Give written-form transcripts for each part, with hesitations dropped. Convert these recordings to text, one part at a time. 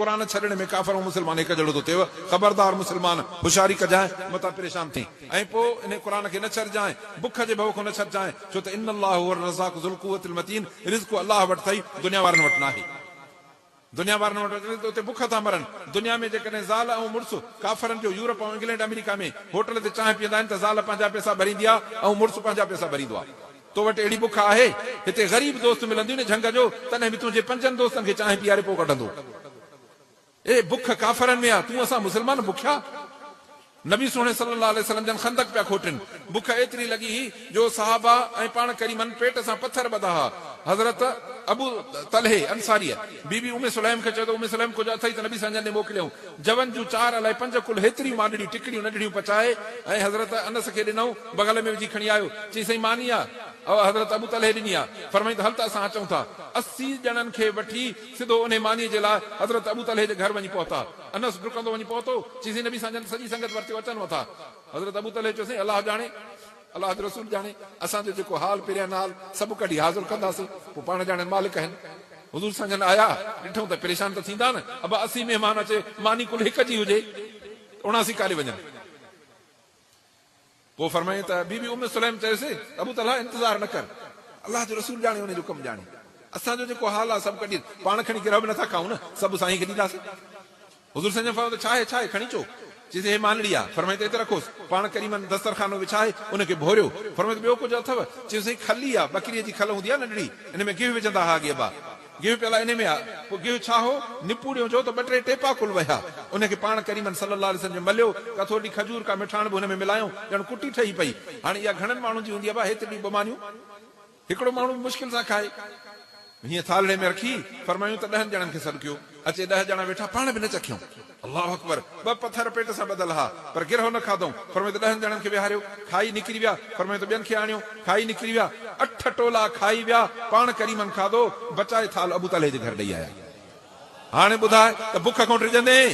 قرآن ڇڏڻ ۾ ڪافر ۽ مسلمان هڪ جهڙو ٿو ٿئيو. خبردار مسلمان! هوشياري ڪجانء، متان پريشان ٿين. ۽ پوء انهي قرآن کي نه ڇڏجانء، بک جي ڀؤ کان نه ڇڏجانء، ڇو ته ان الله هو الرزاق ذو القوة المتين، رزق الله وٽ اٿئي، دنيا وارن وٽ ناهي. دنيا وارن وٽ اچن ته اتي بک ٿا مرن. دنيا ۾ جيڪڏهن زال ۽ مڙس، ڪافرن جو يورپ ۽ انگلينڊ آمريڪا ۾، هوٽل تي چانهه پيئندا آهن ته زال پنهنجا پئسا ڀريندي آ ۽ مڙس پنهنجا پئسا ڀريندو آ. تو وٽ اهڙي بک آهي؟ هتي غريب دوست ملنديون نه جهنگ جو، تڏهن به تنهنجي پنجن دوستن کي چانهه پياري پوء ڪڍندو. اي بک ڪافرن ۾ آ، تون اسان مسلمان بکيا؟ نبي سهڻي صلّي اللّٰه عليه وسلّم جن خندق پيا کوٽين، بک ايتري لڳي هئي جو صحابه ۽ پاڻ ڪريمن پيٽ سان پٿر ٻڌا ها. حضرت ابو طلحي انصاريء بي بي ام سليم کي چيو ته ام سليم ڪجهه اٿئي ته نبي سائين جن ڏي موڪليائون. جون جون چار الائي پنج ڪل هيتريون مانڏڙيون ٽڪڙيون ننڍڙيون پچائي ۽ حضرت انس کي ڏنائون، بغل ۾ وجهي کڻي آيو. چيائين سائين ماني آ، اها حضرت ابو طلحي ڏني آ. فرمائين ته هل ته اسان اچون ٿا. 80 ڄڻن کي وٺي سڌو انهي مانيء جي لاء حضرت ابو طلحي جي گهر وڃي پهتا. انس ڊڪندو وڃي پهتو، چيس نبي سائين جن سڄي سنگت ورتيو اچنو ٿا. حضرت ابو طلحي چيو سائين الله ڄاڻي، الله جو رسول ڄاڻي، اسان جو جيڪو حال پريان حال سڀ ڪڍي حاضر ڪنداسين، پوء پاڻ ڄاڻين مالڪ آهن. حضور سائين جن آيا، ڏٺئون ته پريشان ته ٿيندا نه، ابا 80 مهمان اچي ماني ڪل هڪ جي هجي ته 79 ڪاڏي وڃن. پوء فرمايائين ته بي بي ام سليم چيس، ابو طلحه انتظار نه ڪر، الله جو رسول ڄاڻي ان جو ڪم ڄاڻي، اسان جو جيڪو حال آهي سڀ ڪڍي پاڻ کڻي گرهه به نٿا کائون نه، سڀ سائين کي ڏينداسين. حضور سائين جن فرمايو ته ڇا آهي ڇا آهي کڻي اچو. چيس هي مانڙي آهي. فرمايائين ته اتي رکوس. پاڻ ڪريمن دسترخانو وڇائي ان کي ڀوريو. فرمايو ته ٻيو ڪجهه اٿو؟ چيس سائين کلي آهي، ٻڪريء جي کل هوندي آهي ننڍڙي، ان ۾ گيهه وجهندا ها اڳي ابا. گيهه پيل آهي انهي ۾ آ. پوء گيهه ڇا هو؟ نپوڙيون جو ته ٻه ٽي ٽيپا ڪل وهيا. انهي کي پاڻ ڪريمن صلّي اللّٰه عليه وسلّم جن مليو. ڪا ٿورڙي کجور ڪا مٺاڻ به هن ۾ ملايائون. ڄڻ ڪٽي ٺهي پئي. هاڻي اها گهڻن ماڻهن جي هوندي آ ڀاء هيترڙيون ٻه مانيون هڪڙو ماڻهو به مشڪل سان کائي. هيئن ٿالهڙي ۾ رکي فرمايون ته ڏهن ڄڻن کي سڏ ڪيو. اچي ڏهه ڄڻا ويٺا پاڻ به نه چکيائون. الله اڪبر! ٻه پٿر پيٽ سان ٻڌل ها، پر گرهو نه کاڌئون. فرمايو ته ڏهن ڄڻن کي ويهاريو. کائي نڪري ويا. فرمايو ته ٻين کي آڻيو. کائي نڪري ويا. اٺ ٽولا کائي ويا. پاڻ ڪريمن کاڌو، بچائي ٿالهه ابو طلحي جي گهر ڏئي آيا. هاڻي ٻڌاء ته بک کان ڊڄندين؟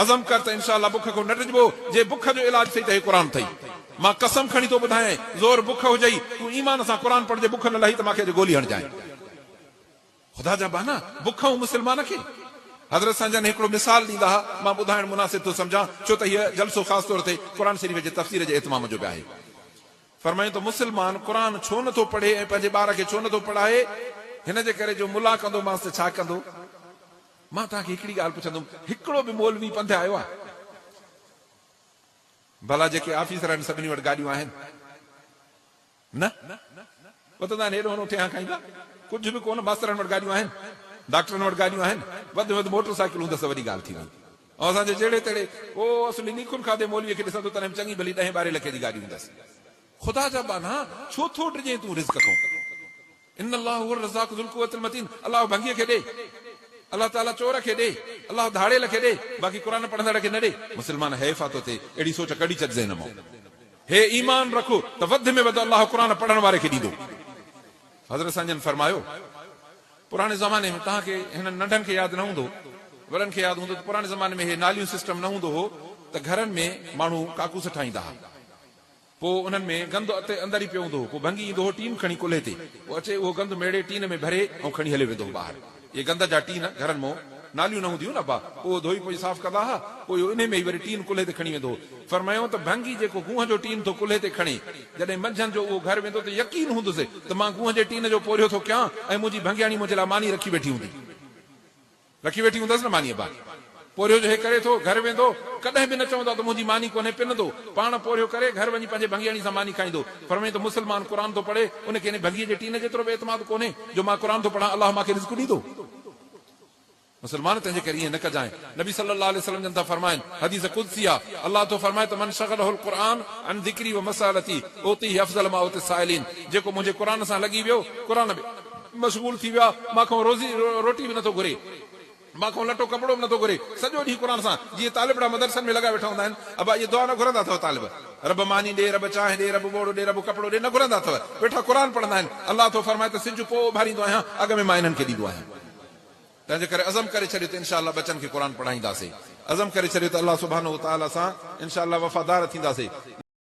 عزم ڪر ته انشاء الله بک کان نه ڊڄبو. جي بک جو علاج ٿئي ته هي قرآن ٿئي. مان قسم کڻي ٿو ٻڌايانء، زور بک هجئي، تون ايمان سان قرآن پڙهه جي بک نه لهي ته مان کي اڄ گولي هڻجانء. خدا جا ٻانها، بک ۽ مسلمان کي؟ حضرت سائين جن هڪڙو مثال ڏيندا ها، مان ٻڌائڻ مناسب ٿو سمجهان، ڇو ته هيء جلسو خاص طور تي قرآن شريف جي تفسير جي اهتمام جو به آهي. فرمايائون ته مسلمان قرآن ڇو نه ٿو پڙهي ۽ پنهنجي ٻار کي ڇو نه ٿو پڙهائي؟ هن جي ڪري جو ملا ڪندومانس ته ڇا ڪندو؟ مان توهان کي هڪڙي ڳالهه پڇندم، هڪڙو به مولوي پنڌ آيو آهي؟ ڀلا جيڪي آفيسر آهن سڀني وٽ گاڏيون آهن؟ نه وتندا آهن هيڏو هوڏو ٺيهان کائيندا ڪجهه به ڪونه ماسترن وٽ گاڏيون آهن ڊاڪٽرن وٽ گاڏيون آهن وڌ ۾ وڌ موٽر سائيڪل هوندس ته وڏي ڳالهه ٿي وئي ۽ اسان جي جهڙي تهڙي او اصلي ليکن کاڌي مولوي کي ڏسندو تڏهن به چڱي ڀلي ڏهين ٻارهين لکين جي گاڏي هوندس خدا جا ٻانها ڇو ٿو ڊڄين تون رزق کان ان الله هو الرزاق ذو القوة المتين الله ڀنگيء کي ڏي الله تعالي چور کي ڏي الله ڌاڙيل کي ڏي باقي قرآن پڙهندڙ کي نه ڏي مسلمان حيف آ تو تي اهڙي سوچ ڪڍي ڇڏ ذهن مان. هي ايمان رک ته وڌ ۾ وڌ الله قرآن پڙهڻ واري کي ڏيندو. حضرت سائين جن فرمايو، پراڻي زماني ۾ توهان کي هنن ننڍن کي ياد نه هوندو، وڏن کي ياد هوندو ته پراڻي زماني ۾ هي ناليون سسٽم نه هوندو هو ته گهرن ۾ ماڻهو ڪاڪوس ٺاهيندا ها پوء انهن ۾ گند اتي اندر ئي پيو هوندو هو پوء ڀنگي ايندو هو ٽين کڻي ڪلهي تي پوء اچي اهو گند ميڙي ٽين ۾ ڀري ۽ کڻي هليو ويندو هو ٻاهر. اهي گند جا ٽين گهرن مون ناليون نه هونديون نه ابا، پوء اهو ڌوئي پوئي صاف ڪندا ها، پوء اهو انهي ۾ ئي وري ٽين ڪلهي تي کڻي ويندو هو. فرمايائون ته ڀنگي جيڪو گونهه جو ٽين ٿو ڪلهي تي کڻي، جڏهن منجهند جو اهو گهر ويندو ته يقين هوندس ته مان گونهه جي ٽين جو پورهيو ٿو ڪيان ۽ منهنجي ڀنگياڻي منهنجي لاء ماني رکي ويٺي هوندي. رکي ويٺي هوندس نه ماني ابا. پورهيو جو هي ڪري ٿو، گهر ويندو، ڪڏهن به نه چوندو آ ته منهنجي ماني ڪونهي پنندو، پاڻ پورهيو ڪري گهر وڃي پنهنجي ڀنگياڻي سان ماني کائيندو. فرمائين ته مسلمان قرآن ٿو پڙهي، ان کي انهي ڀنگيء جي ٽين جيترو به اعتماد ڪونهي جو مان قرآن ٿو پڙهان الله مان کي رزق ڏيندو. مسلمان تنهنجي ڪري ائين نه ڪجانء. نبي صلي الله عليه وسلم جن ٿا فرمائن، حديث قدسي آ، الله ٿو فرمائي ته من شغله القرآن عن ذڪري ومسئلتي اعطيه افضل ما اعطي السائلين جيڪو منهنجي قرآن سان لڳي ويو، قرآن ۾ مشغول ٿي ويو آ، مان کان روزي روٽي به نٿو گهري. مان کان لٽو ڪپڙو به نٿو گهري، سڄو ڏينهن قرآن سان، جيئن طالبڙا مدرسن ۾ لڳا ويٺا هوندا آهن، ابا اهي دعا نه گهرندا اٿو طالب، رب ماني ڏي، رب چانهه ڏي، رب ٻوڙ ڏي، رب ڪپڙو ڏي نه گهرندا اٿو، ويٺا قرآن پڙهندا آهن، الله ٿو فرمائي ته سج پوء اڀاريندو آهيان، اڳ ۾ مان انهن کي ڏيندو آهيان. تنهنجي ڪري عزم ڪري ڇڏيو ته انشاء الله ٻچن کي قرآن پڙهائينداسين، عزم ڪري ڇڏيو ته الله سبحانه وتعاليٰ سان انشاء الله وفادار ٿينداسين.